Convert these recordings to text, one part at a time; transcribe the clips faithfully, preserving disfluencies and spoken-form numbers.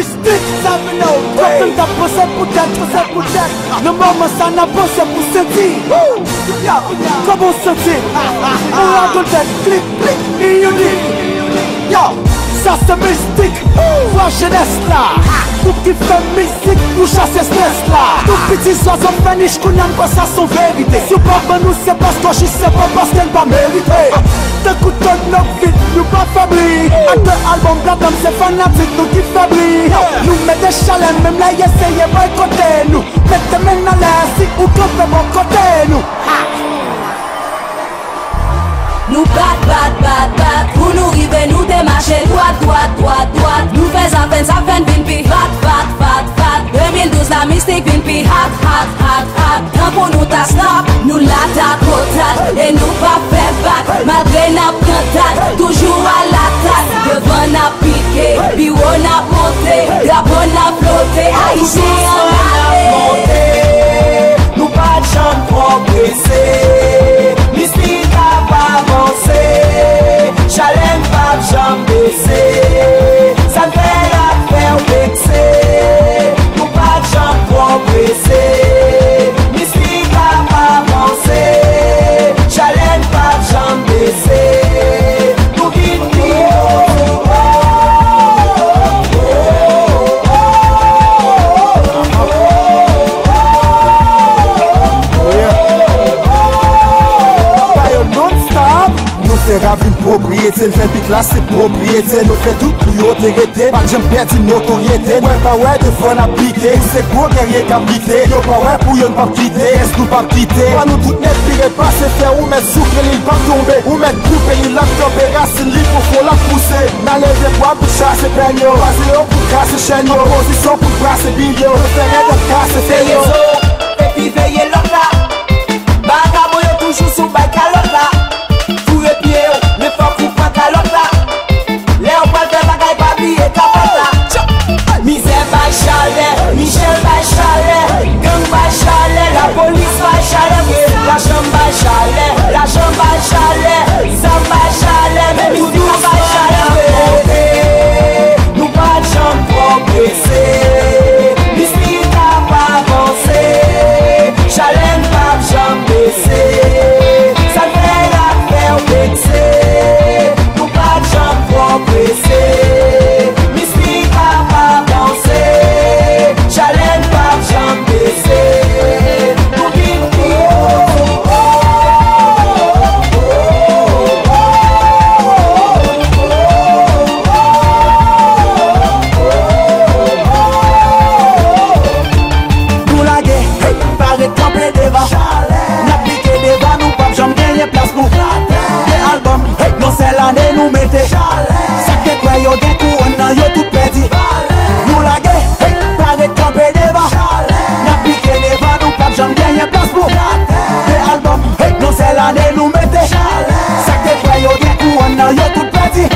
Stick, sa vin nan ou. Kòm m t ap panse poutèt, panse poutèt. Nan moman sa n ap panse pou senti. Yo, kòman w santi? Ou radòtèt, klik, klik, iyonik. Yo, sa se Mistik, vwa jenès la. Gwoup ki fè mizik pou chase estrès la. Tout piti zwazo fè nich kounye a, m kwè sa se yon verite. Si w pa ban nou, se paske w jis se pa paske n pa merite. Tankou Tonobit, nou pa fè bri. Ak de albòm platinum, se fanatik nou ki fè bri. Nou mete chalè, menm lè y eseye bòykote nou. Mete men n anlè si ou kanpe bò kote nou. Ha! Nou bat, bat, bat, bat, pou nou rive, nou te mache dwat, dwat, dwat, dwat. Nou fè zafè n, zafè n vin pi hot, hot, hot, hot. De mil douz la, Mistik vin pi hot, hot, hot, hot. Tan pou nou ta stop, nou la ta kontak, e nou pa fè bak. Malgre n ap kantat, toujou alatak. Devan n ap pike, pi wo n ap monte, drapo n ap flote. Ayisyen ann ale. Nou pa t janm twò prese. Mistik ap avanse. Chalè n p ap janm bese. Sa n fè n ap fè w vekse. Nou pa t janm twò prese. Mistik ap avanse. Chalè n p ap janm bese. Nou vin pi wo. Fire non-stop. Nou fè rap vin pwopriyete, n fè bit la se pwopriyete, nou fè tout pou yo te rete, pa t janm pèdi notoryete, wè pa wè devan n ap pike, nou se gwo gèrye k ap lite, yo pa wè pou yo n p ap kite, rès nou p ap kite, pa nou tout nèt vire pase fè ou mèt souke li l p ap tonbe, ou mèt koupe li l ap kanpe, rasin li pwofon l ap pouse, n a leve bwa pou chase pènyo, kwaze yo pou kase chèn yo, pozisyon pou brase bil yo, nou fè rèd ap kase fè yo. Epi veye lòt la. Vakabon yo toujou sou bay kalòt la. Foure pye yo, men fòk ou pran kalòt la. Lè yo pral fè bagay, pa bliye kapòt la. Mizè bay chalè, Michel bay chalè, gang bay chalè, lapolis bay chalè vre. Lajan bay chalè, lajan bay chalè, zam bay chalè, men mizik la bay chalè vre. Nou pa t janm twò prese. Mistik ap avanse. Chalè n p ap janm bese. Sa n fè n ap fè w vekse. Nou pa t janm twò prese. Mistik ap avanse. Chalè n p ap janm bese. Nou vin pi wo. Nou lage, hey, pa ret kanpe devan. N ap pike devan, nou p ap janm genyen plas pou de albòm, hey, yon sèl ane nou mete. Sa k te kwè yo gen kouwòn nan, yo tout pèdi. Nou lage, hey, pa ret kanpe devan. N ap pike devan, nou p ap janm genyen plas pou de albòm, hey, yon sèl ane nou mete. Sa k te kwè yo gen kouwòn nan, yo tout pèdi.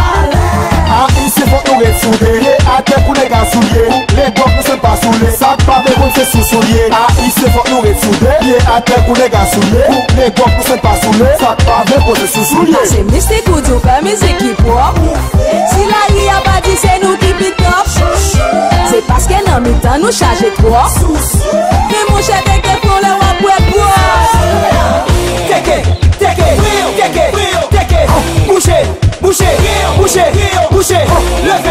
Ayisyen fòk nou ret soude. Pye atè pou nèg a soulye. Pou legòm nou se pa soule. Sa k pa vle konn se sou soulye. Ayisyen fòk nou ret soude. Pye atè pou nèg a soulye. Pou legòm nou se pa soule. Sa k pa vle poze sou soulye. Se Mistik ou di w fè mizik ki pwòp. Si lari a pa di se nou ki pi top. Se paske nan mitan nou chaje twòp. Men monchè teke fon lè w ap wè pwòp. Teke, teke, teke, teke. Bouje, bouje, bouje, bouje. Leve.